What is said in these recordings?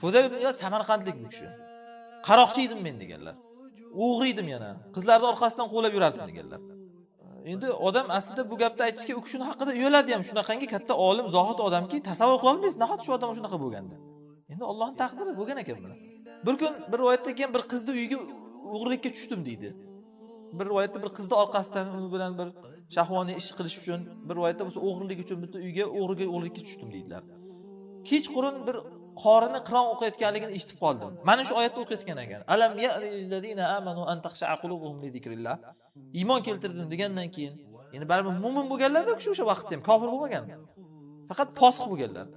Fuzayl ibn Iyod Samarqandlik bu kishi. Qaroqchi edim men deganlar. O'g'ri edim yana. Qizlarni orqasidan quvlab yurardim deganlar. Endi odam aslida bu gapni aytishga u kishini haqida uyaladi ham. Shunaqangi katta olim, zohid odamki, tasavvur qila olmaysiz, nahot shu odam shunaqa bo'lganda. Endi Allohning taqdiri bo'lgan ekan buni. Bir kun bir rivoyatda keyin bir qizni uyiga o'g'rilikka tushdim deydi. Bir rivoyatda bir qizni orqasidan uni bilan bir shahvoniy ish qilish uchun, bir rivoyatda bo'lsa o'g'rilik uchun bitta uyga o'g'rilikka tushdim deydilar. Kechqurun bir qorini Qur'on o'qiyotganligini eshitib qoldim. Mana shu oyatni o'qiyotgan ekan. Alam ya'lillazina amanu an takhsha'a qulubuhum li zikrillah. Iymon keltirdim degandan keyin, endi baribir mo'min bo'lganlar-da o'sha vaqtda ham kofir bo'lmagan. Faqat posiq bo'lganlar.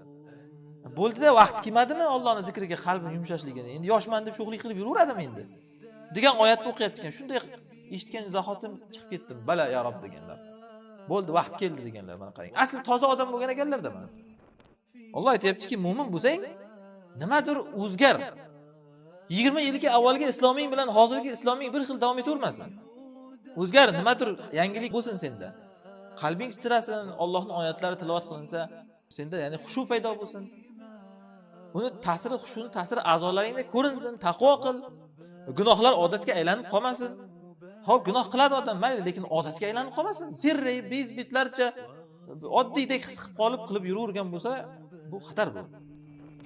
Bo'ldida vaqti kelmadimi Allohning zikriga qalbi yumshashligini. Endi yoshman deb sho'xlik qilib yuraveradimi endi? Degan oyatni o'qiyapti ekan. Shunday eshitgan zahotim chiqib ketdim. Bala ya Rob deganlar. Bo'ldi, vaqt keldi deganlar. Mana qarang. Asli toza odam bo'lgan ekanlar-da mana. Alloh aytayaptiki, mo'min bo'lsang nimadir o'zgar. 20 yilga avvalgi isloming bilan hozirgi isloming bir xil davom etavermasin. O'zgar, nimadir yangilik bo'lsin senda. Qalbing titrasin, Allohning oyatlari tilovat qilinsa, senda ya'ni xushu paydo bo'lsin. Uni ta'siri, xushuning ta'siri a'zolaringda ko'rinsin, taqvo qil. Gunohlar odatga aylanib qolmasin. Xo'p, gunoh qiladi odam, mayli, lekin odatga aylanib qolmasin. Sirrayib, bezbetlarcha oddiydek his qilib qolib qilib yuravergan bo'lsa, bu xatar bu.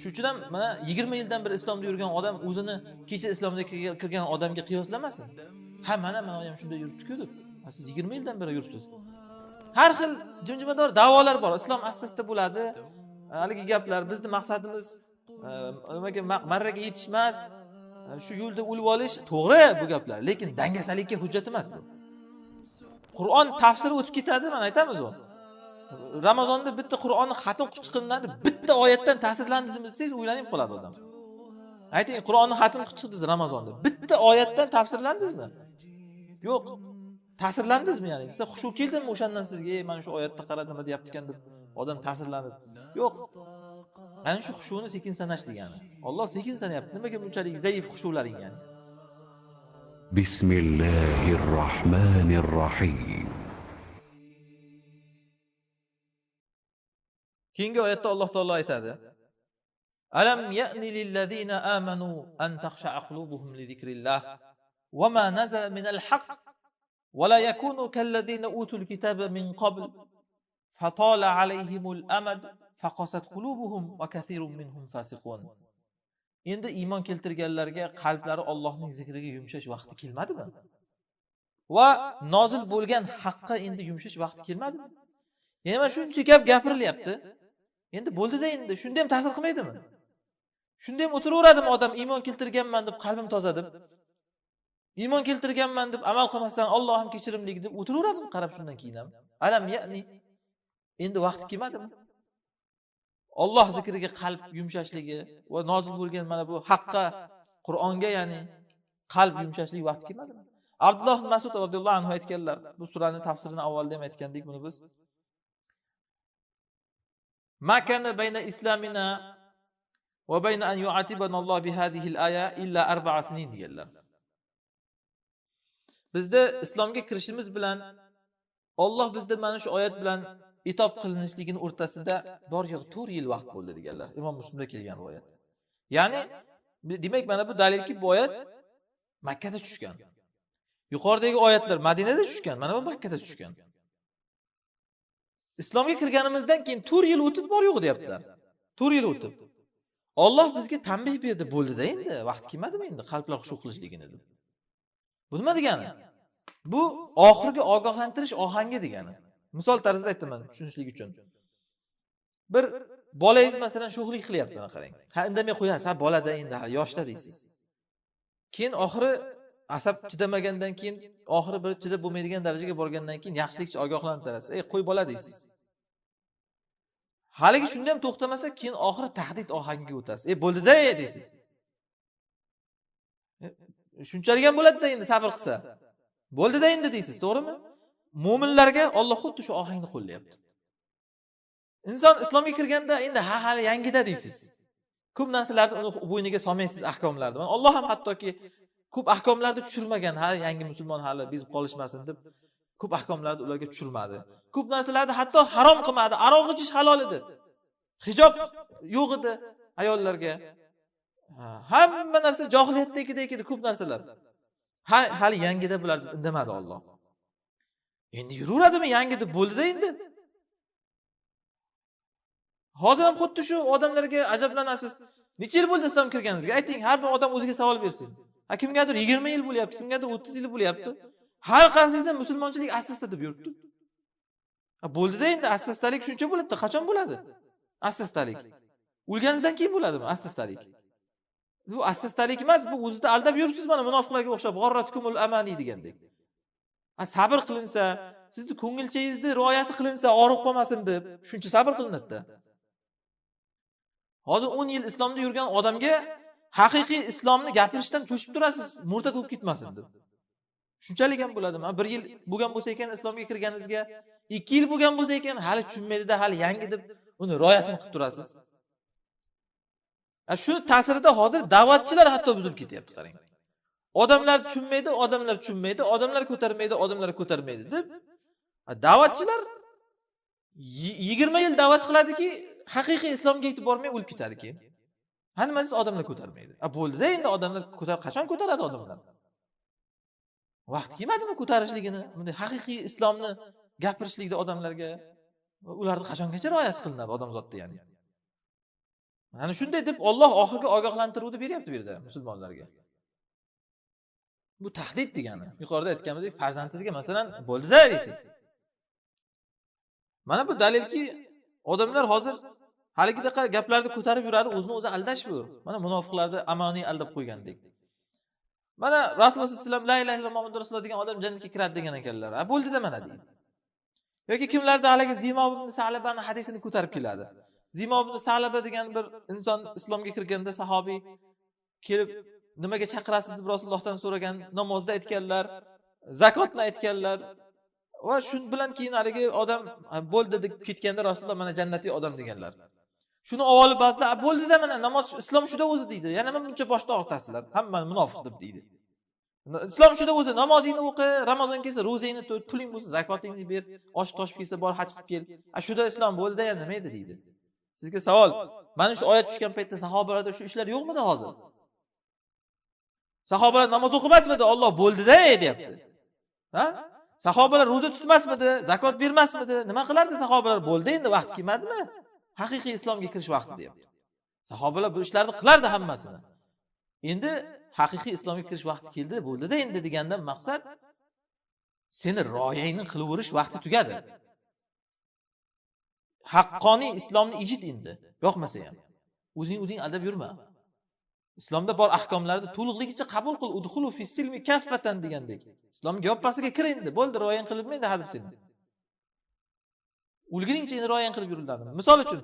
Shuning uchun ham mana 20 yildan beri islomda yurgan odam o'zini kecha islomda kirgan odamga qiyoslamasin. Ha, mana ham shunday yuribdi-ku deb. Siz 20 yildan beri yuribsiz. Har xil jimjimador da'volar bor. Islom asosida bo'ladi. Haligi gaplar, bizning maqsadimiz nimaga marraga yetishmas, shu yo'lda o'lib olish, to'g'ri bu gaplar, lekin dangasalikka hujjat emas bu. Qur'on tafsiri o'tib ketadi, mana aytamiz u. Ramazonda bitta Qur'onni xatm qilib chiqilinadi, bitta oyatdan ta'sirlandingizmi desangiz o'ylanib qoladi odam. Ayting, Qur'onni xatm qilib chiqdingiz Ramazonda, bitta oyatdan ta'sirlandingizmi? Yo'q. Ta'sirlandingizmi ya'ni? Desa, xushu keldimi o'shandan sizga, mana shu oyatda qara nima deyapti ekan deb odam ta'sirlanib. Yo'q. Mana shu xushuni sekin sanash degani. Alloh sekin sanayapti. Nimaga bunchalik zaif xushularing ya'ni? Bismillahirrohmanirrohim. Keyingi oyatda Alloh taolo aytadi: Alam ya'ni lillazina amanu an takhsha'a qulubuhum li zikrillah va ma nazala minal haqq va la yakunu kallazina utul kitaba min qabl fatala alayhimul amad faqasat qulubuhum va kathirun minhum fasiqun. Endi iymon keltirganlarga qalblari Allohning zikriga yumshash vaqti kelmadimi? Va nozil bo'lgan haqqa endi yumshash vaqti kelmadimi? Yana mana shuncha gap gapirilyapti. Endi bo'ldi-da endi, shunda ham ta'sir qilmaydimi? Shunda ham o'tiraveradimi odam iymon keltirganman deb, qalbim toza deb? Iymon keltirganman deb amal qilmasdan Allohim kechirimli deb o'tiraveradimi qarab shundan keyin ham? Alam ya'ni endi vaqti kelmadimi? Alloh zikriga qalb yumshashligi va nozil bo'lgan mana bu haqqa, Qur'onga ya'ni qalb yumshashligi vaqti kelmadimi? Abdulloh ibn Mas'ud radhiyallohu anhu aytganlar, bu suraning tafsirini avvalda ham aytgandik buni biz. Ma kana bayna islamina va bayna an yu'atibana Alloh bi hadhihi al-aya illa arba'a sinin deganlar. Bizda islomga kirishimiz bilan Alloh bizda mana shu oyat bilan itob qilinishligini o'rtasida bor yo'q 4 yil vaqt bo'ldi deganlar. Imom Muslimda kelgan rivoyat. Ya'ni demak mana bu dalilki bu oyat Makka da tushgan. Yuqoridagi oyatlar Madinada tushgan, mana bu Makkada tushgan. Islomga kirganimizdan keyin 4 yil o'tib bor yo'q deyaptilar. 4 yil o'tib. Alloh bizga tanbih berdi, bo'ldi-da endi, vaqt kelmadimi endi qalblar xushu qilishligini deb. Bu nima degani? Bu oxirgi ogohlantirish ohangi degani. Misol tarzida aytaman tushunishlik uchun. Bir bolangiz masalan sho'xlik qilyapti, mana qarang. Ha, indamay qo'yasiz, ha bolada endi, ha yoshda deysiz. Keyin oxiri asab chidamagandan keyin, oxiri bir chidab bo'lmaydigan darajaga borgandan keyin yaxshilikcha ogohlantirasiz. Ey, qo'y bola deysiz. Haligi shunda ham to'xtamasa, keyin oxiri tahdid ohangiga o'tasiz. Ey, bo'ldi-da deysiz. Shunchalik ham bo'ladi-da endi sabr qilsa. Bo'ldi-da endi deysiz, to'g'rimi? Mo'minlarga Alloh xuddi shu ohangni qo'llayapti. Inson islomga kirganda endi ha hali yangida deysiz. Ko'p narsalarni uni bo'yniga solmaysiz ahkomlarni. Mana Alloh ham hattoki ko'p ahkomlarni tushirmagan, ha yangi musulmon hali bezib qolishmasin deb ko'p ahkomlarni ularga tushirmadi. Ko'p narsalarni hatto harom qilmadi. Aroq ichish halol edi. Hijob yo'q edi ayollarga. Hamma narsa johiliyatdagidek edi ko'p narsalar. Ha, hali yangida bular deb indamadi Alloh. Endi yuraveradimi yangi deb bo'ldi-da endi. Hozir ham xuddi shu odamlarga ajablanasiz. Necha yil bo'ldi islom kirganingizga? Ayting, har bir odam o'ziga savol bersin. Ha, kimgadir 20 yil bo'lyapti, kimgadir 30 yil bo'lyapti. Har qarasangiz ham musulmonchilik asosida deb yuribdi. Ha, bo'ldi-da endi asosdalik shuncha bo'ladi-da, qachon bo'ladi? Asosdalik. O'lganingizdan keyin bo'ladimi asosdalik? Bu asosdalik emas, bu o'zida aldab yuribsiz mana munofiqlarga o'xshab g'arratkumul amani degandek. Ha, sabr qilinsa, sizni ko'ngilchangizni rioyasi qilinsa, og'riq qolmasin deb shuncha sabr qilinadi-da. Hozir 10 yil islomda yurgan odamga haqiqiy islomni gapirishdan cho'chib turasiz, murtad bo'lib ketmasin deb. Shunchalik ham bo'ladimi? 1 yil bo'lgan bo'lsa ekan islomga kirganingizga, 2 yil bo'lgan bo'lsa ekan, hali tushunmaydida, hali yangi deb uni rioyasini qilib turasiz. Shu ta'sirida hozir da'vatchilar hatto buzilib ketyapti, qarang. Odamlar tushunmaydi, odamlar tushunmaydi, odamlar ko'tarmaydi, odamlar ko'tarmaydi deb da'vatchilar 20 yil da'vat qiladiki, haqiqiy islomga yetib bormay o'lib ketadi keyin. Hammasi odamlar ko'tarmaydi. Bo'ldi-da endi odamlar qachon ko'taradi odamlar? Vaqti kelmadimi ko'tarishligini? Bunday haqiqiy islomni gapirishlikda odamlarga ularni qachongacha rioyasi qilinadi odamzodda ya'ni? Mana shunday deb Alloh oxirgi ogohlantiruvni beryapti bu yerda musulmonlarga. Bu tahdid degani. Yuqorida aytganimizdek, farzandingizga masalan bo'ldi-da deysiz. Mana bu dalilki, odamlar hozir haligidaqa gaplarni ko'tarib yuradi, o'zini o'zi aldash bu. Mana munofiqlarni amoniy aldab qo'ygandek. Mana Rasululloh sollallohu alayhi vasallam la ilaha illalloh Muhammadur rasululloh degan odam jannatga kiradi degan ekanlar. Ha, bo'ldi-da mana deydi. Yoki kimlarda haligi Zimo ibn Salabani hadisini ko'tarib keladi. Zimo ibn Salaba degan bir inson islomga kirganda sahobiy kelib nimaga chaqirasiz deb Rasulullohdan so'ragan, namozda aytganlar, zakotni aytganlar va shun bilan keyin haligi odam bo'ldi deb ketganda Rasululloh mana jannatiy odam deganlar. Shuni olib ba'zilar bo'ldi-da mana namoz islom shuda o'zi deydi. Yana nima buncha boshda og'ritasizlar? Hammani munofiq deb deydi. Islom shuda o'zi, namozingni o'qi, Ramazon kelsa ro'zangni tut, puling bo'lsa zakotingni ber, oshib toshib kelsa bor haj qilib kel. Shuda islom bo'ldi-da, yana nima edi deydi. Sizga savol, mana shu oyat tushgan paytda sahobalarda shu ishlar yo'qmidi hozir? Sahobalar namoz o'qimasmidi? Alloh bo'ldi-da deyapti. Ha? Sahobalar ro'za tutmasmidi? Zakot bermasmidi? Nima qilardi sahobalar? Bo'ldi endi vaqt kelmadimi? Haqiqiy islomga kirish vaqti deyapti. Sahobalar bu ishlarni qilardi hammasini. Endi haqiqiy islomga kirish vaqti keldi, bo'ldi-da endi degandan maqsad seni rioyangni qilaverish vaqti tugadi. Haqqoniy islomni ijid endi, yoqmasa ham. O'zing o'zing aldab yurma. Islomda bor ahkomlarni to'liqligicha qabul qil, udxulu fis-silmi kaffatan degandek. Islomga yoppasiga kir endi, bo'ldi, rioyang qilinmaydi hadeb seni. O'lguningcha endi rioyang qilib yuriladi. Misol uchun,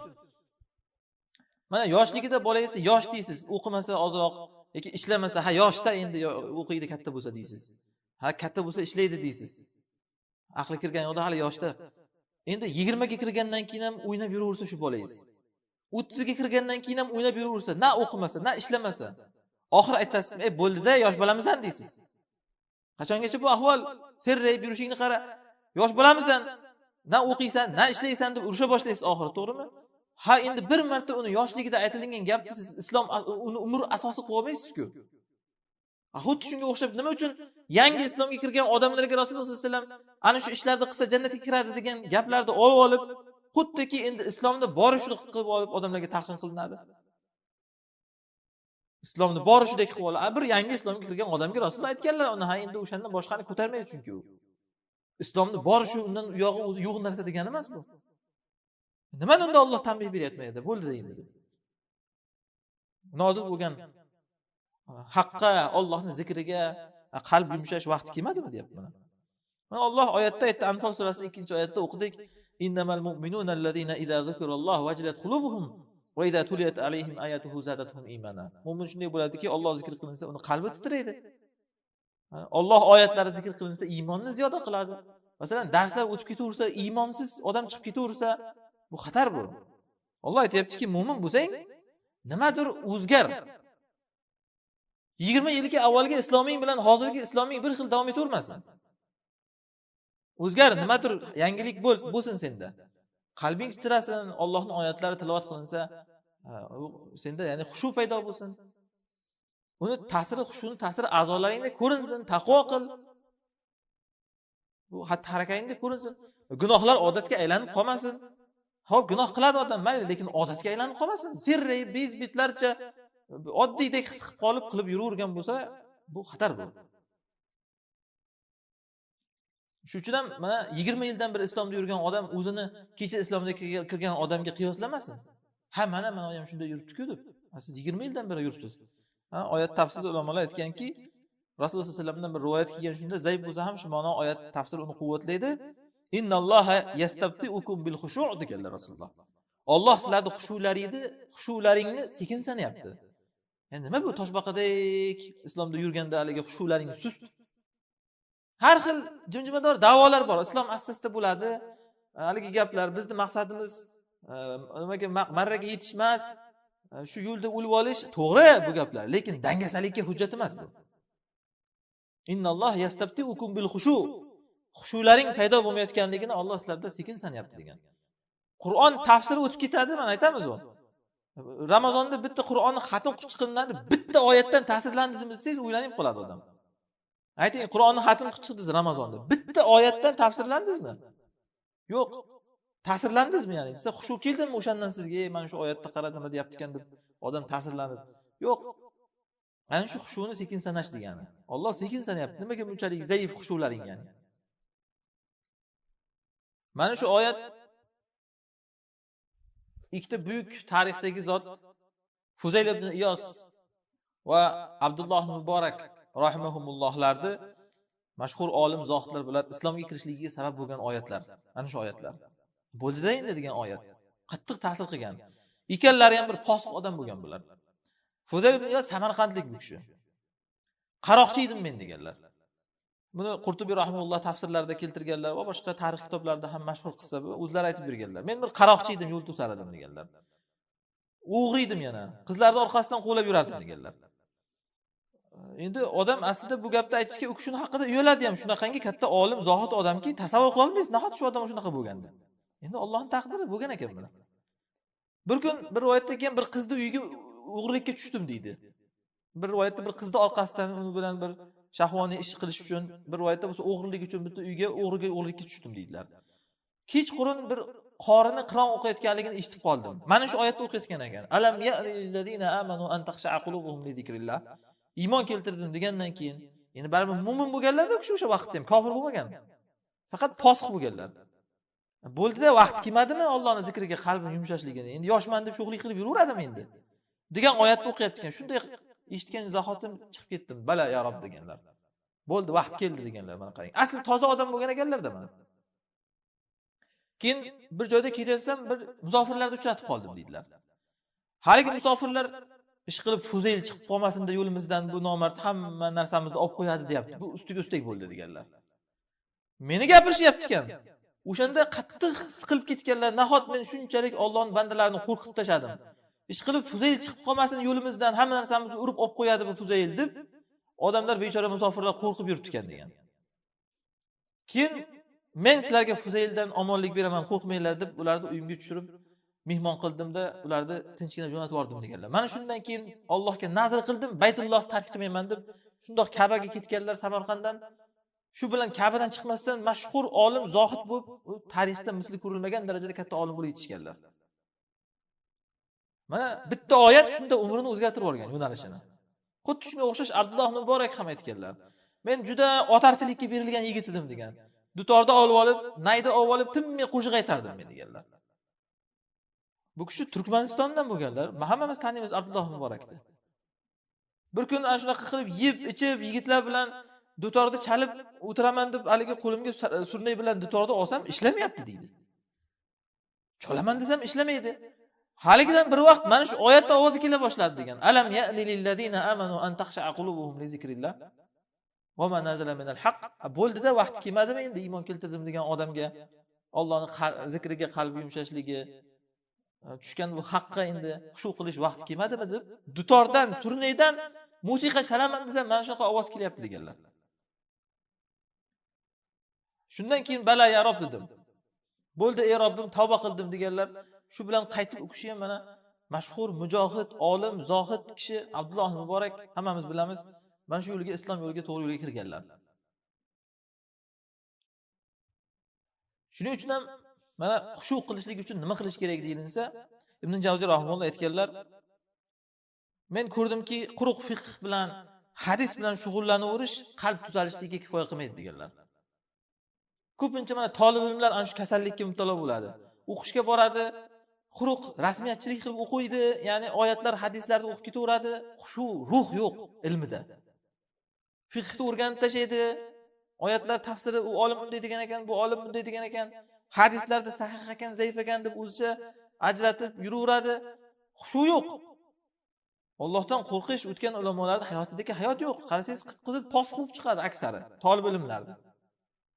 mana yoshligida bolangizni yosh deysiz, o'qimasa ozroq yoki ishlamasa, ha yoshda endi o'qiydi katta bo'lsa deysiz. Ha katta bo'lsa ishlaydi deysiz. Aqli kirgan yo'qda hali yoshda. Endi 20 ga kirgandan keyin ham o'ynab yuraversa shu bolangiz. 30 ga kirgandan keyin ham o'ynab yuraversa, na o'qimasa, na ishlamasa, oxir aytasiz, "Ey bo'ldi-da, yosh bolamisan" deysiz. Qachongacha bu ahvol? Serrayib yurishingni qara. Yosh bolamisan, na o'qiysan, na ishlaysan deb urusha boshlaysiz oxiri, to'g'rimi? Ha, endi bir marta uni yoshligida aytilgan gapni siz islom uni umr asosi qilib olmaysiz-ku. Xuddi shunga o'xshab nima uchun yangi islomga kirgan odamlarga Rasululloh sollallohu alayhi vasallam ana shu ishlarni qilsa jannatga kiradi degan gaplarni olib olib, xuddiki endi islomda bori shuni qilib olib odamlarga talqin qilinadi. Islomni bori shunday qilib olib, bir yangi islomga kirgan odamga Rasululloh aytganlar, uni ha endi o'shandan boshqani ko'tarmaydi chunki u. Islomni bori shu, undan u yog'i o'zi yo'q narsa degani emas bu. Nimani unda Alloh tanbeh beryapti? Bo'ldi endi deb. Nozil bo'lgan haqqa, Allohning zikriga qalb yumshash vaqti kelmadimi deyapti mana. Mana Alloh oyatda aytdi, Anfal surasining 2-oyatda o'qidik. Innamal mu'minuna allazina iza zikrulloh vajilat qulubuhum va iza tuliyat alayhim ayatuhu zadatuhum imana. Mo'min shunday bo'ladiki, Alloh zikr qilinsa uni qalbi titraydi. Alloh oyatlari zikr qilinsa iymonni ziyoda qiladi. Masalan, darslar o'tib ketaversa, iymonsiz odam chiqib ketaversa, bu xatar bu. Alloh aytayaptiki, mo'min bo'lsang, nimadir o'zgar. 20 yilga avvalgi isloming bilan hozirgi isloming bir xil davom etavermasin. O'zgar, nimadir yangilik bo'lsin senda. Qalbing titrasin, Allohning oyatlari tilovat qilinsa, senda ya'ni xushu paydo bo'lsin. Uni ta'siri, xushuni ta'siri a'zolaringda ko'rinsin, taqvo qil. Bu xatti harakatingda ko'rinsin. Gunohlar odatga aylanib qolmasin. Xo'p, gunoh qiladi odam, mayli, lekin odatga aylanib qolmasin. Sirri bezbetlarcha oddiydek his qilib qolib qilib yuravergan bo'lsa, bu xatar bu. Shu uchun ham mana 20 yildan beri islomda yurgan odam o'zini kecha islomda kirgan odamga qiyoslamasin. Ha, mana ham shunday yuribdi-ku deb. Siz 20 yildan beri yuribsiz. Ha, oyat tafsirida ulamolar aytganki, Rasululloh sollallohu alayhi vasallamdan bir rivoyat kelgan, shunda zaif bo'lsa ham shu ma'no oyat tafsiri uni quvvatlaydi. Innalloha yastabtiukum bil xushu' deganlar Rasululloh. Alloh sizlarni xushularingni sekin sanayapti. Ya'ni nima bu toshbaqadek islomda yurganda haligi xushularing sust. Har xil jimjimador da'volar bor. Islom asosida bo'ladi. Haligi gaplar, bizning maqsadimiz nimaga marraga yetishmas, shu yo'lda o'lib olish, to'g'ri bu gaplar, lekin dangasalikka hujjat emas bu. Innalloh yastabtiukum bil xushu. Xushularing paydo bo'lmayotganligini Alloh sizlarda sekin sanayapti degan. Qur'on tafsiri o'tib ketadi, mana aytamiz u. Ramazonda bitta Qur'onni xatm qilib chiqiladi, bitta oyatdan ta'sirlandingizmi desangiz o'ylanib qoladi odam. Ayting, Qur'onni xatm qilib chiqdingiz Ramazonda, bitta oyatdan ta'sirlandingizmi? Yo'q. Ta'sirlandingizmi ya'ni? Desa, xushu keldimi o'shandan sizga, mana shu oyatda qara nima deyapti ekan deb odam ta'sirlanib. Yo'q. Ana shu xushuni sekin sanash degani. Alloh sekin sanayapti. Nimaga bunchalik zaif xushularing ya'ni? Mana shu oyat ikkita buyuk tarixdagi zot Fuzayl ibn Iyos va Abdulloh Muborak rahimahumullohlarni mashhur olim zohidlar bular islomga kirishligiga sabab bo'lgan oyatlar. Mana shu oyatlar. Bo'ldida endi degan oyat qattiq ta'sir qilgan. Ikkalari ham bir posiq odam bo'lgan bular. Fuzayl ibn Iyos Samarqandlik bu kishi. Qaroqchi edim men deganlar. Buni Qurtubiy rahimahulloh tafsirlarida keltirganlar va boshqa tarix kitoblarida ham mashhur qissa bu, o'zlari aytib berganlar. Men bir qaroqchi edim, yo'l to'sar edim deganlar. O'g'ri edim yana, qizlarni orqasidan quvlab yurardim deganlar. Endi odam aslida bu gapni aytishga u kishini haqida uyaladi ham, shunaqangi katta olim, zohid odamki, tasavvur qila olmaysiz, nahot shu odam shunaqa bo'lganda. Endi Allohning taqdiri bo'lgan ekan bular. Bir kun bir rivoyatda keyin bir qizni uyiga o'g'rilikka tushdim deydi. Bir rivoyatda bir qizni orqasidan uni bilan bir shahvoniy ish qilish uchun, bir rivoyatda bo'lsa o'g'rilik uchun bitta uyga o'g'rilikka tushdim deydilar. Kechqurun bir qorini Qur'on o'qiyotganligini eshitib qoldim. Mana shu oyatni o'qiyotgan ekan. Alam ya'lillazina amanu an takhsha'a qulubuhum li zikrillah. Iymon keltirdim degandan keyin, endi baribir mo'min bo'lganlar-da o'sha vaqtda ham kofir bo'lmagan. Faqat posiq bo'lganlar. Bo'ldida vaqti kelmadimi Allohning zikriga qalbim yumshashligini. Endi yoshman deb sho'xlik qilib yuraveradimi endi? Degan oyatni o'qiyapti ekan. Shunday eshitgan zahotim chiqib ketdim. Bala ya Rob deganlar. Bo'ldi, vaqt keldi deganlar, mana qarang. Asli toza odam bo'lgan ekanlar-da mana. Keyin bir joyda ketatsam bir musofirlarni uchratib qoldim deydilar. Haligi musofirlar ish qilib Fuzayl chiqib qolmasin da yo'limizdan bu nomard hamma narsamizni olib qo'yadi deyapti. Bu ustiga ustak bo'ldi deganlar. Meni gapirishyapti ekan. O'shanda qattiq siqilib ketganlar, nahot men shunchalik Allohning bandalarini qo'rqitib tashladim. Ish qilib Fuzayl chiqib qolmasin yo'limizdan hamma narsamizni urib olib qo'yadi bu Fuzayl deb odamlar bechora musofirlar qo'rqib yuribdi ekan degan. Keyin men sizlarga Fuzayldan omonlik beraman, qo'rqmanglar deb ularni uyimga tushirib mehmon qildimda ularni tinchgina jo'natib yubordim deganlar. Mana shundan keyin Allohga nazr qildim, Baytulloh tark qilmayman deb shundoq Ka'baga ketganlar Samarqanddan. Shu bilan Ka'badan chiqmasdan mashhur olim, zohid bo'lib, tarixda misli ko'rilmagan darajada katta olim bo'lib yetishganlar. Mana bitta oyat shunda umrini o'zgartirib yuborgan yo'nalishini. Xuddi shunga o'xshash Abdulloh Muborak ham aytganlar. Men juda otarchilikka berilgan yigit edim degan. Dutorda olib olib, nayda olib olib tinmay qo'shiq aytardim men deganlar. Bu kishi Turkmanistondan bo'lganlar. Hammamiz taniymiz Abdulloh Muborakni. Bir kun ana shunaqa qilib yeb, ichib, yigitlar bilan dutorda chalib o'tiraman deb haligi qo'limga surnay bilan dutorni olsam ishlamayapti deydi. Chalaman desam ishlamaydi. Haligidan bir vaqt mana shu oyatda ovozi kela boshladi degan. Alam ya'ni lillazina amanu an takhsha'a qulubuhum li zikrillah va ma nazala minal haqq. Bo'ldida vaqti kelmadimi endi iymon keltirdim degan odamga Allohning zikriga qalbi yumshashligi, tushgan bu haqqa endi xushu qilish vaqti kelmadimi deb dutordan, surnaydan musiqa chalaman desam mana shunaqa ovoz kelyapti deganlar. Shundan keyin bala ya Rob dedim. Bo'ldi ey Robbim, tavba qildim deganlar. Shu bilan qaytib u kishi ham mana Mashhur mujohid, olim, zohid kishi Abdulloh Muborak, hammamiz bilamiz, mana shu yo'lga, islom yo'liga, to'g'ri yo'lga kirganlar. Shuning uchun ham mana xushu qilishlik uchun nima qilish kerak deyilsa, Ibn Javziy rahimahulloh aytganlar, men ko'rdimki, quruq fiqh bilan, hadis bilan shug'ullanaverish qalb tuzalishligiga kifoya qilmaydi deganlar. Ko'pincha mana tolib ilmlar ana shu kasallikka mubtalo bo'ladi. O'qishga boradi, quruq rasmiyatchilik qilib o'qiydi, ya'ni oyatlar, hadislarni o'qib ketaveradi, xushu ruh yo'q ilmida. Fiqhni o'rganib tashlaydi, oyatlar tafsiri, u olim bunday degan ekan, bu olim bunday degan ekan, hadislarda sahih ekan, zaif ekan deb o'zicha ajratib yuraveradi. Xushu yo'q. Allohdan qo'rqish o'tgan ulamolarning hayotidagi hayot yo'q. Qarasangiz qip-qizil posq bo'lib chiqadi aksari tolib ilmlarda.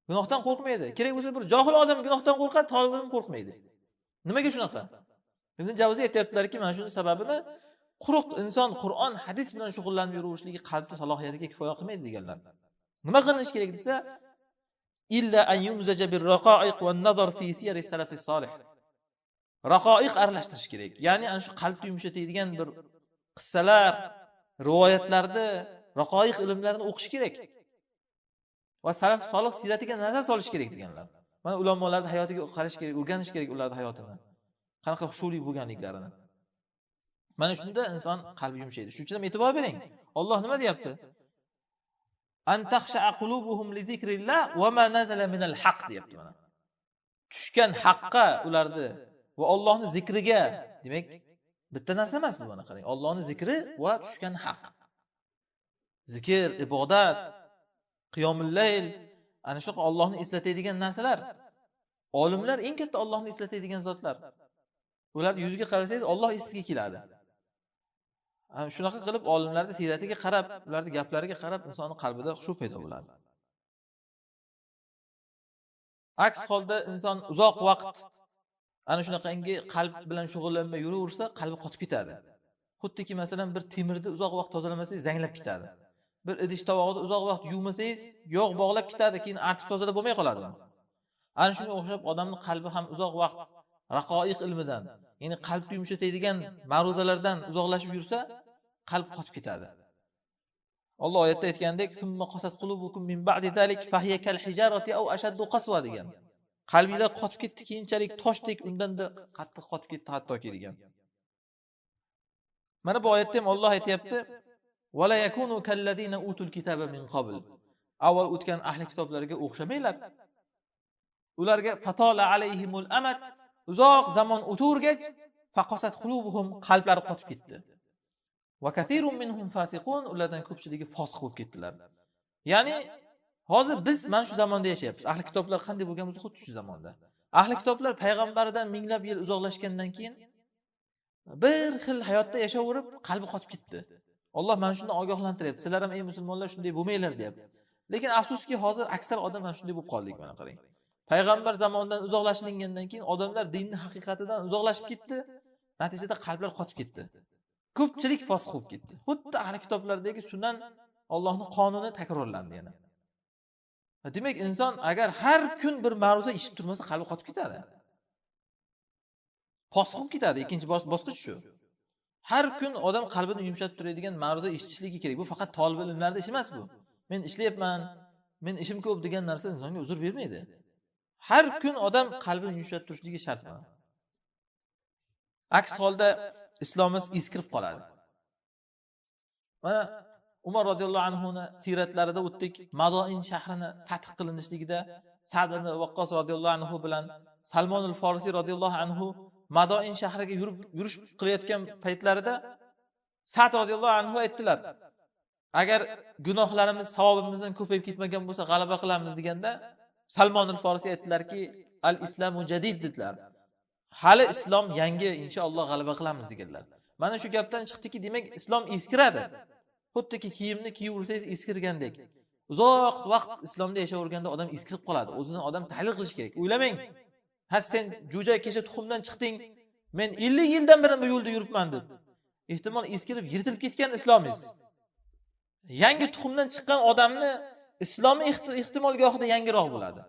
Gunohdan qo'rqmaydi. Kerak bo'lsa bir johil odam gunohdan qo'rqadi, tolib ilm qo'rqmaydi. Nimaga shunaqa? Ibn Javziy aytayaptilarki, mana shuning sababini quruq inson Qur'on, hadis bilan shug'ullanib yuraverishligi qalbni salohiyatiga kifoya qilmaydi deganlar. Nima qilinish kerak desa, illa an yumzaja bir raqoiq va nazar fi siyar salafis solih. Raqoiq aralashtirish kerak. Ya'ni ana shu qalbni yumshatadigan bir qissalar, rivoyatlarni, raqoiq ilmlarini o'qish kerak. Va salaf solih siyratiga nazar solish kerak deganlar. Mana ulamolarning hayotiga qarash kerak, o'rganish kerak ularning hayotini. Qanaqa xushuli bo'lganliklarini. Mana shunda inson qalbi yumshaydi. Shuning uchun ham e'tibor bering. Alloh nima deyapti? An takhsha'a qulubuhum li zikrillah va ma nazala minal haqq deyapti mana. Tushgan haqqa ularni va Allohning zikriga, demak, bitta narsa emas bu, mana qarang. Allohning zikri va tushgan haq. Zikr, ibodat, qiyomul layl, ana shunaqa Allohni eslatadigan narsalar. Olimlar eng katta Allohni eslatadigan zotlar. Ular yuziga qarasangiz Alloh esiga keladi. Shunaqa qilib olimlarning siyratiga qarab, ularning gaplariga qarab insonning qalbida xushu paydo bo'ladi. Aks holda inson uzoq vaqt ana shunaqangi qalb bilan shug'ullanmay yuraversa, qalbi qotib ketadi. Xuddiki masalan bir temirni uzoq vaqt tozalamasangiz zanglab ketadi. Bir idish tovoqni uzoq vaqt yuvmasangiz yog' bog'lab ketadi, keyin artib tozalab bo'lmay qoladi. Ana shunga o'xshab odamning qalbi ham uzoq vaqt raqoiq ilmidan, ya'ni qalbni yumshatadigan ma'ruzalardan uzoqlashib yursa, qalb qotib ketadi. Alloh oyatda aytgandek, summa qasat qulubukum min ba'di zalik fahiya kal hijarati aw ashaddu qaswa degan. Qalbinglar qotib ketdi, keyinchalik toshdek undan-da qattiq qotib ketdi hattoki degan. Mana bu oyatda ham Alloh aytayapti: "Va la yakunu kallazina utul kitaba min qabl." Avval o'tgan ahli kitoblarga o'xshamanglar. Ularga fatala alayhimul amad, uzoq zamon o'tavergach, faqasat qulubuhum, qalblari qotib ketdi. Va kathirun minhum fasiqun, ulardan ko'pchiligi fosiq bo'lib ketdilar. Ya'ni hozir biz mana shu zamonda yashayapmiz. Ahli kitoblar qanday bo'lgan bo'lsa, xuddi shu zamonda. Ahli kitoblar payg'ambaridan minglab yil uzoqlashgandan keyin bir xil hayotda yashaverib, qalbi qotib ketdi. Alloh mana shundan ogohlantiryapti. Sizlar ham ey musulmonlar shunday bo'lmanglar deyapti. Lekin afsuski hozir aksar odam mana shunday bo'lib qoldik, mana qarang. Payg'ambar zamonidan uzoqlashilgandan keyin odamlar dinning haqiqatidan uzoqlashib ketdi. Natijada qalblar qotib ketdi. Ko'pchilik fosiq bo'lib ketdi. Xuddi ahli kitoblardagi sunan, Allohning qonuni takrorlandi yana. Demak, inson agar har kun bir ma'ruza eshitib turmasa, qalbi qotib ketadi. Fosiq bo'lib ketadi. Ikkinchi bosqich shu. Har kun odam qalbini yumshatib turadigan ma'ruza eshitishligi kerak. Bu faqat tolib ilmlarda ish emas bu. Men ishlayapman, men ishim ko'p degan narsa insonga uzr bermaydi. Har kun odam qalbini yumshatib turishligi shart. Aks holda islomimiz eskirib qoladi. Mana Umar radhiyallohu anhu ni siyratlarida o'tdik. Madoin shahrini fath qilinishligida Sa'd ibn Waqqos radhiyallohu anhu bilan Salmon al-Farisi radhiyallohu anhu Madoin shahriga yurish qilayotgan paytlarida Sa'd radhiyallohu anhu aytdilar: agar gunohlarimiz savobimizdan ko'payib ketmagan bo'lsa, g'alaba qilamiz deganda Salmon al-Farisi aytdilarki, al-islamu jadid dedilar. Hali islom yangi, inshaalloh g'alaba qilamiz deganlar. Mana shu gapdan chiqdiki, demak islom eskiradi. Xuddiki kiyimni kiyaversangiz eskirgandek. Uzoq vaqt islomda yashaverganda odam eskirib qoladi. O'zini odam tahlil qilish kerak. O'ylamang, ha sen jo'ja kecha tuxumdan chiqding, men 50 yildan beri bu yo'lda yuribman deb. Ehtimol eskirib yirtilib ketgan islomingiz. Yangi tuxumdan chiqqan odamni islomi ehtimol gohida yangiroq bo'ladi.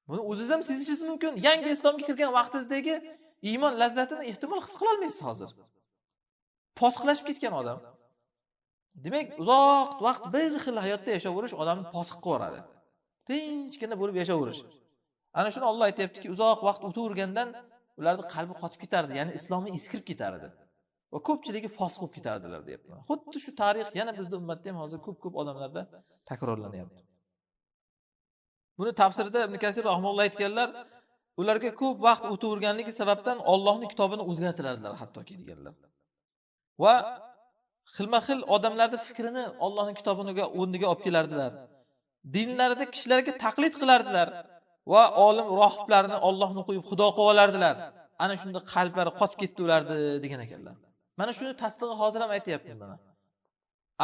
Buni o'zingiz ham sezishingiz mumkin. Yangi islomga kirgan vaqtingizdagi Iymon lazzatini ehtimol his qila olmaysiz hozir. Posiqlashib ketgan odam. Demak, uzoq vaqt bir xil hayotda yashayverish odamni posiq qilib yuboradi. Tinchgina bo'lib yashayverish. Ana shuni Alloh aytayaptiki, uzoq vaqt o'tavergandan ularning qalbi qotib ketardi, ya'ni islomi eskirib ketardi. Va ko'pchiligi fosiq bo'lib ketardilar deyapti. Xuddi shu tarix yana bizda ummatda ham hozir ko'p-ko'p odamlarda takrorlanyapti. Buni tafsirida Ibn Kasir rahimahulloh aytganlar, ularga ko'p vaqt o'taverganligi sababdan Allohning kitobini o'zgartirardilar hattoki deganlar. Va xilma-xil odamlarning fikrini Allohning kitobiga o'rniga olib kelardilar. Dinlarida kishilarga taqlid qilardilar va olim rohiblarni Allohni qo'yib xudo qilib olardilar. Ana shunda qalblari qotib ketdi ulardi degan ekanlar. Mana shuni tasdig'i hozir ham aytayapman mana.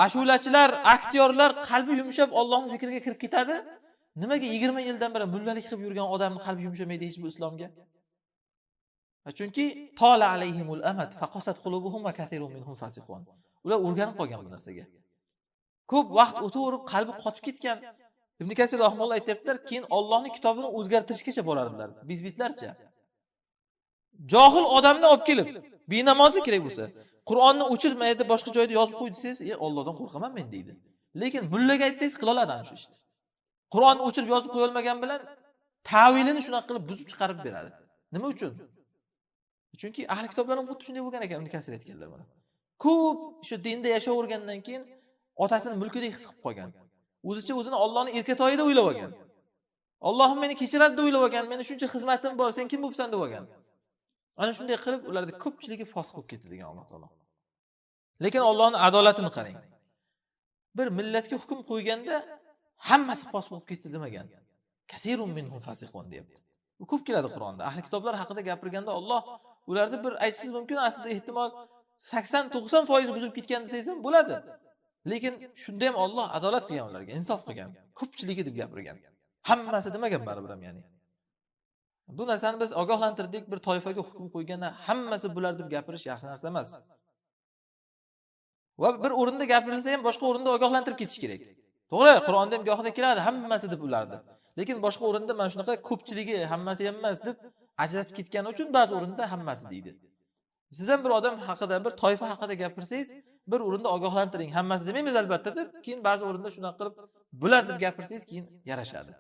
Ashulachilar, aktyorlar qalbi yumshab Allohning zikriga kirib ketadi. Nimaga 20 yildan beri mullalik qilib yurgan odamning qalbi yumshamaydi hech bu islomga? Chunki tola alayhimul amad faqasat qulubuhum va kathirun minhum fasiqun. Ular o'rganib qolgan bu narsaga. Ko'p vaqt o'taverib qalbi qotib ketgan. Ibn Kasir rahimahulloh aytayaptilar, keyin Allohning kitobini o'zgartirishgacha borardilar, bezbetlarcha. Johil odamni olib kelib, benamozi kerak bo'lsa, Qur'onni o'chirmaydi, boshqa joyda yozib qo'y desangiz, Allohdan qo'rqaman men deydi. Lekin mullaga aytsangiz qila oladi ana shu ishni. Qur'onni o'chirib yozib qo'ya olmagan bilan ta'vilini shunaqa qilib buzib chiqarib beradi. Nima uchun? Chunki ahli kitoblar ham xuddi shunday bo'lgan ekan, Ibn Kasir aytganlar mana. Ko'p shu dinda yashayvergandan keyin otasini mulkidek his qilib qolgan. O'zicha o'zini Allohning erkatoyi deb o'ylab olgan. Allohim meni kechiradi deb o'ylab olgan, meni shuncha xizmatim bor, sen kim bo'libsan deb olgan. Ana shunday qilib ularning ko'pchiligi fosiq bo'lib ketdi degan Alloh taolo. Lekin Allohning adolatini qarang. Bir millatga hukm qo'yganda hammasi fosiq bo'lib ketdi demagan. Kasirun minhum fasiqun deyapti. Bu ko'p keladi Qur'onda. Ahli kitoblar haqida gapirganda Alloh ularni bir aytishingiz mumkin, aslida ehtimol 80-90% buzib ketgan desangiz ham bo'ladi. Lekin shunda ham Alloh adolat qilgan ularga, insof qilgan. Ko'pchiligi deb gapirgan. Hammasi demagan baribir ham ya'ni. Bu narsani biz ogohlantirdik, bir toifaga hukm qo'yganda hammasi bular deb gapirish yaxshi narsa emas. Va bir o'rinda gapirilsa ham boshqa o'rinda ogohlantirib ketish kerak. To'g'ri, Qur'onda ham gohida keladi hammasi deb ulardi. Lekin boshqa o'rinda mana shunaqa ko'pchiligi hammasi ham emas deb ajratib ketgani uchun ba'zi o'rinda hammasi deydi. Siz ham bir odam haqida, bir toifa haqida gapirsangiz, bir o'rinda ogohlantiring, hammasi demaymiz albatta deb, keyin ba'zi o'rinda shunaqa qilib bular deb gapirsangiz keyin yarashadi.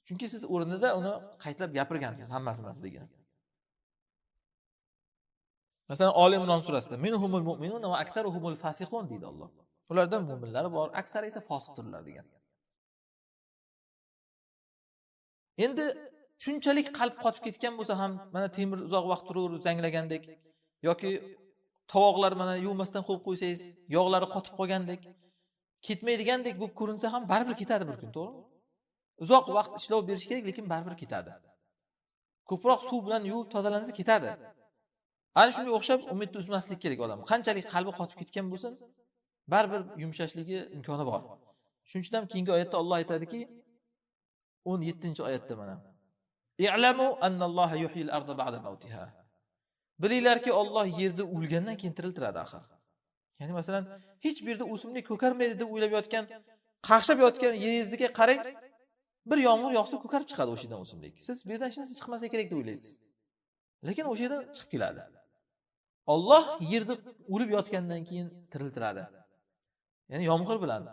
Chunki siz o'rnida uni qaytlab gapirgansiz, hammasi emasligini. Masalan, Oli Imron surasida minhumul mu'minuna va aktharuhumul fasiqun deydi Alloh. Ulardan mu'minlar bor, aksari esa fosiqdirlar degan. Endi shunchalik qalb qotib ketgan bo'lsa ham, mana temir uzoq vaqt turaverib zanglagandek yoki tovoqlar mana yuvmasdan qo'yib qo'ysangiz, yog'lari qotib qolgandek, ketmaydigandek bo'lib ko'rinsa ham baribir ketadi bir kun, to'g'rimi? Uzoq vaqt ishlov berish kerak, lekin baribir ketadi. Ko'proq suv bilan yuvib tozalansa ketadi. Ana shunga o'xshab umidni uzmaslik kerak odam. Qanchalik qalbi qotib ketgan bo'lsin, baribir yumshashligi imkoni bor. Shuning uchun ham keyingi oyatda Alloh aytadiki, 17-oyatda mana. I'lamu annalloha yuhyil arda ba'da mawtiha. Bilinglarki, Alloh yerni o'lgandan keyin tiriltiradi axir. Ya'ni masalan, hech bir yerda o'simlik ko'karmaydi deb o'ylab yotgan, qaqshab yotgan yeringizga qarang, bir yomg'ir yog'sa ko'karib chiqadi o'sha yerdan o'simlik. Siz bu yerdan hech narsa chiqmasa kerak deb o'ylaysiz. Lekin o'sha yerdan chiqib keladi. Alloh yerni o'lib yotgandan keyin tiriltiradi. Ya'ni yomg'ir bilan.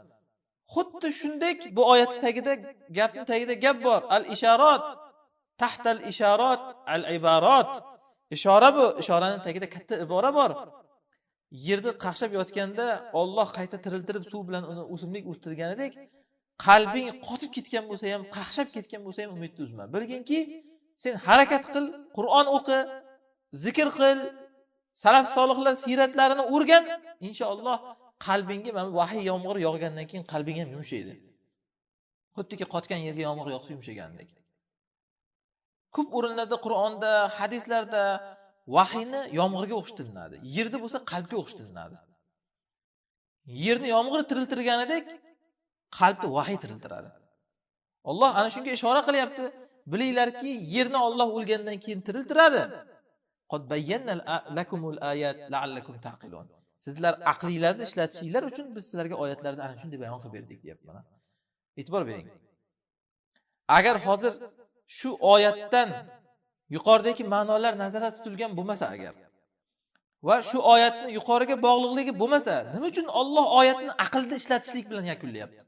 Xuddi shunday bu oyatning tagida, gapning tagida gap bor. Al-isharat tahtal isharat al-ibarat. Ishora bu, ishoraning tagida katta ibora bor. Yerni qaqshab yotganda Alloh qayta tiriltirib suv bilan uni o'simlik o'stirganidek, qalbing qotib ketgan bo'lsa ham, qaqshab ketgan bo'lsa ham umidni uzma. Bilginki, sen harakat qil, Qur'on o'qi, zikr qil, salaf solihlar siyratlarini o'rgan, inshaalloh qalbingga mana vahiy yomg'iri yog'gandan keyin qalbing ham yumshaydi. Xuddiki qotgan yerga yomg'ir yog'sa yumshagandek. Ko'p o'rinlarda Qur'onda, hadislarda vahiyni yomg'irga o'xshatilinadi. Yerda bo'lsa qalbga o'xshatilinadi. Yerni yomg'ir tiriltirganidek qalbni vahiy tiriltiradi. Alloh ana shunga ishora qilyapti. Bilinglarki, yerni Alloh o'lgandan keyin tiriltiradi. Qad bayyana lakumul ayat la'allakum ta'qilun. Sizlar aqlinglarni ishlatishinglar uchun biz sizlarga oyatlarni ana shunday bayon qilib berdik deyapti mana. E'tibor bering. Agar hozir shu oyatdan Yuqoridagi ma'nolar nazarda tutilgan bo'lmasa agar va shu oyatni yuqoriga bog'liqligi bo'lmasa, nima uchun Alloh oyatni aqlda ishlatishlik bilan yakunlayapti?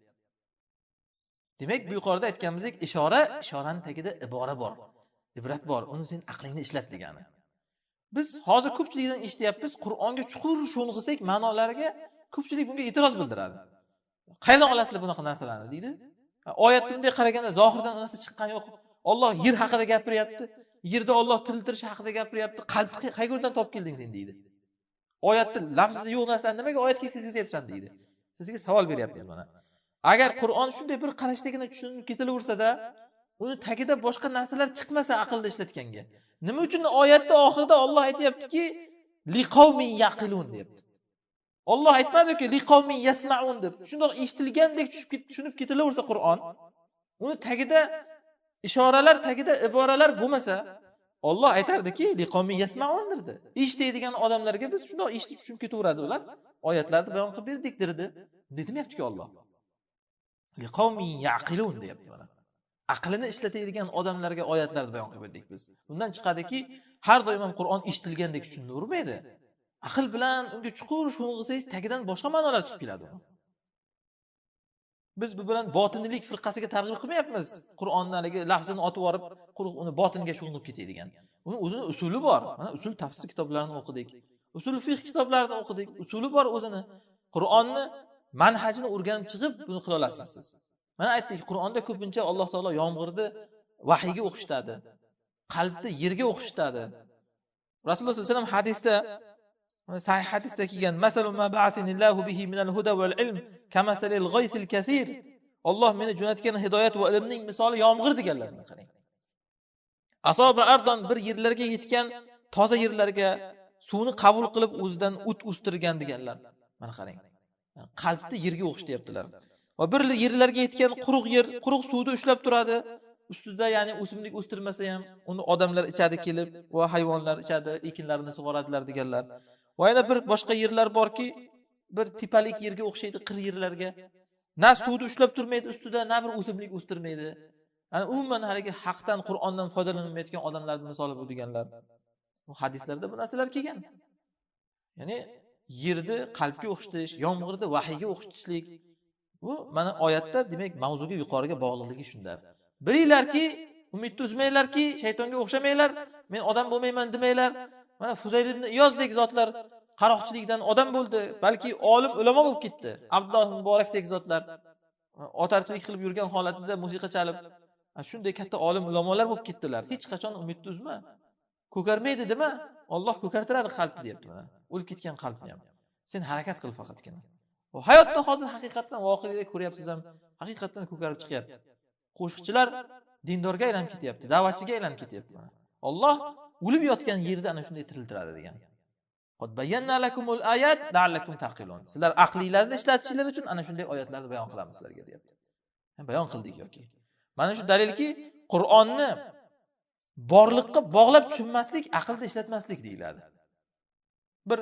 Demak, bu yuqorida aytganimizdek, ishora, ishoraning tagida ibora bor, ibrat bor. Uni sen aqlingni ishlat degani. Biz hozir ko'pchilikdan eshityapmiz, Qur'onga chuqur sho'ng'isak ma'nolariga ko'pchilik bunga e'tiroz bildiradi. Qayerdan olasizlar bunaqa narsalarni deydi. Oyatni bunday qaraganda zohirdan narsa chiqqan yo'q. Alloh yer haqida gapiryapti. Yerda Alloh tiriltirish haqida gapiryapti. Qalbni qayerdan topib kelding sen deydi. Oyatni lafzida yo'q narsani nimaga oyatga kirgizyapsan deydi. Sizga savol beryapmiz mana. Agar Qur'on shunday bir qarashdagina tushunib ketilaversa-da, uni tagida boshqa narsalar chiqmasa aqlda ishlatganga. Nima uchun oyatda oxirida Alloh aytayaptiki, liqawmin yaqilun deyapti. Alloh aytmadiki liqawmin yasmaun deb. Shundoq eshitilgandek tushunib ketilaversa Qur'on, uni tagida ishoralar, tagida iboralar bo'lmasa, Alloh aytardiki liqawmin yasmaun derdi. Eshitadigan odamlarga biz shundoq eshitib tushunib ketaveradi ular. Oyatlarni bayon qilib berdik derdi. Bunday demayaptiki Alloh. Liqawmin yaqilun deyapti mana. Aqlini ishlatadigan odamlarga oyatlarni bayon qilib berdik biz. Bundan chiqadiki, har doim ham Qur'on eshitilgandek tushunilavermaydi. Aql bilan unga chuqur sho'ng'isangiz tagidan boshqa ma'nolar chiqib keladi. Biz bu bilan botiniylik firqasiga targ'ib qilmayapmiz. Qur'onni haligi lafzini otib yuborib, quruq uni botinga sho'ng'ib ketadigan. Uni o'zini usuli bor. Mana usul tafsir kitoblarini o'qidik. Usul fiqh kitoblarini o'qidik. Usuli bor o'zini. Qur'onni manhajini o'rganib chiqib buni qila olasiz siz. Mana aytdik, Qur'onda ko'pincha Alloh taolo yomg'irni vahiyga o'xshatadi. Qalbni yerga o'xshatadi. Rasululloh sollallohu alayhi vasallam hadisda, sahih hadisda kelgan, masalu ma ba'asinillahu bihi minal huda wal ilm kamasalil ghaysil kasir. Alloh meni jo'natgan hidoyat va ilmning misoli yomg'ir deganlar. Qarang. Asoba ardon, bir yerlarga yetgan, toza yerlarga suvni qabul qilib o'zidan o't o'stirgan deganlar. Mana qarang. Qalbni yerga o'xshatyaptilar. Va bir yerlarga yetgan quruq yer, quruq suvni ushlab turadi. Ustida ya'ni o'simlik o'stirmasa ham uni odamlar ichadi kelib va hayvonlar ichadi, ekinlarini sug'oradilar deganlar. Va yana bir boshqa yerlar borki, bir tepalik yerga o'xshaydi, qir yerlarga. Na suvni ushlab turmaydi ustida, na bir o'simlik o'stirmaydi. Ya'ni umuman haligi haqdan, Qur'ondan foydalanmayotgan odamlarning misoli bu deganlar. Bu hadislarda bu narsalar kelgan. Ya'ni yerni qalbga o'xshatish, yomg'irni vahiyga o'xshatishlik. Bu mana oyatda demak mavzuga yuqoriga bog'liqligi shunda. Bilinglarki, umidni uzmanglarki, shaytonga o'xshamanglar, men odam bo'lmayman demanglar. Mana Fuzayl ibn Iyozdek zotlar qaroqchilikdan odam bo'ldi, balki olim ulamo bo'lib ketdi. Abdulloh Muborakdek zotlar otarchilik qilib yurgan holatida musiqa chalib, shunday katta olim ulamolar bo'lib ketdilar. Hech qachon umidni uzma. Ko'karmaydi dema, Alloh ko'kartiradi qalbni deyapti mana. O'lib ketgan qalbni ham. Sen harakat qil faqatgina. Hayotda hozir haqiqatdan voqelikda ko'ryapsiz ham, haqiqatdan ko'karib chiqyapti. Qo'shiqchilar dindorga aylanib ketyapti, da'vatchiga aylanib ketyapti mana. Alloh o'lib yotgan yerda ana shunday tiriltiradi degan. Qad bayyana lakumul ayat la'allakum taqilun. Sizlar aqlinglarni ishlatishinglar uchun ana shunday oyatlarni bayon qilamiz sizlarga deyapti. Bayon qildik yoki. Mana shu dalilki, Qur'onni borliqqa bog'lab tushunmaslik, aqlda ishlatmaslik deyiladi. Bir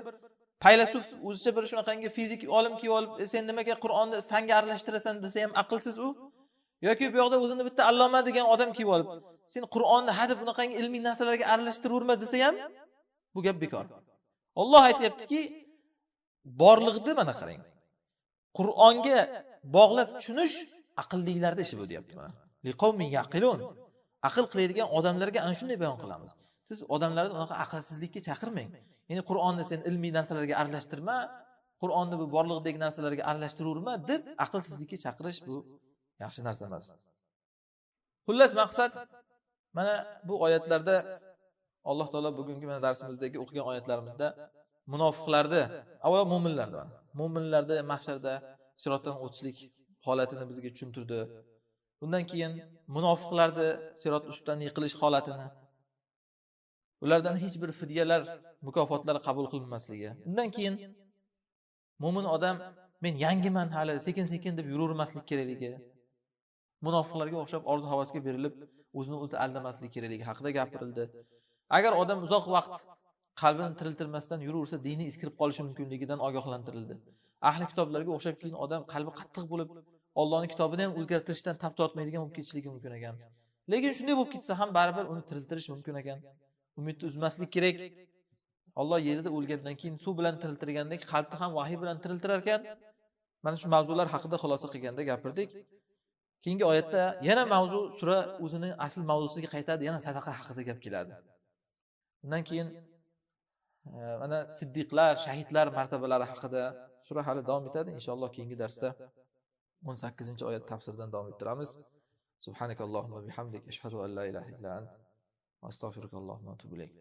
faylasuf o'zicha bir shunaqangi fizik olim kelib olib, sen nimaga Qur'onni fanga aralashtirasan desa ham aqlsiz u. Yoki bu yoqda o'zini bitta alloma degan odam kelib olib, sen Qur'onni hadeb bunaqangi ilmiy narsalarga aralashtiravurma desa ham bu gap bekor. Alloh aytayaptiki, borliqni mana qarang. Qur'onga bog'lab tushunish aqllilarning ishi bu deyapti mana. Liqawmin yaqilun. Aql qiladigan odamlarga ana shunday bayon qilamiz. Siz odamlarni unaqa aqlsizlikka chaqirmang. Ya'ni Qur'onni sen ilmiy narsalarga aralashtirma, Qur'onni bu borliqdagi narsalarga aralashtiraverma deb aqlsizlikka chaqirish bu yaxshi narsa emas. Xullas maqsad mana bu oyatlarda Alloh taolo bugungi mana darsimizdagi o'qigan oyatlarimizda munofiqlarni, avvalo mo'minlarni, mo'minlarni mahsharda sirotdan o'tishlik holatini bizga tushuntirdi. Bundan keyin munofiqlarni sirot ustidan yiqilish holatini, ulardan hech bir fidyalar, mukofotlar qabul qilinmasligi. Undan keyin mo'min odam men yangiman hali, sekin-sekin deb yuravermaslik kerakligi, munofiqlarga o'xshab orzu havasga berilib o'zini o'zi aldamaslik kerakligi haqida gapirildi. Agar odam uzoq vaqt qalbini tiriltirmasdan yuraversa, dini eskirib qolishi mumkinligidan ogohlantirildi. Ahli kitoblarga o'xshab keyin odam qalbi qattiq bo'lib, Allohning kitobini ham o'zgartirishdan tap tortmaydigan bo'lib ketishligi mumkin ekan. Lekin shunday bo'lib ketsa ham baribir uni tiriltirish mumkin ekan. Umidni uzmaslik kerak. Alloh yerida o'lgandan keyin suv bilan tiriltirgandek qalbni ham vahiy bilan tiriltirar ekan. Mana shu mavzular haqida xulosa qilganda gapirdik. Keyingi oyatda yana mavzu sura o'zini asl mavzusiga qaytadi, yana sadaqa haqida gap keladi. Undan keyin mana siddiqlar, shahidlar martabalari haqida sura hali davom etadi. Inshaalloh keyingi darsda 18-oyat tafsiridan davom ettiramiz. Subhanakallohumma bihamdik, ashhadu an la ilaha illa ant, va astag'firukallohumma va atubu ilayk.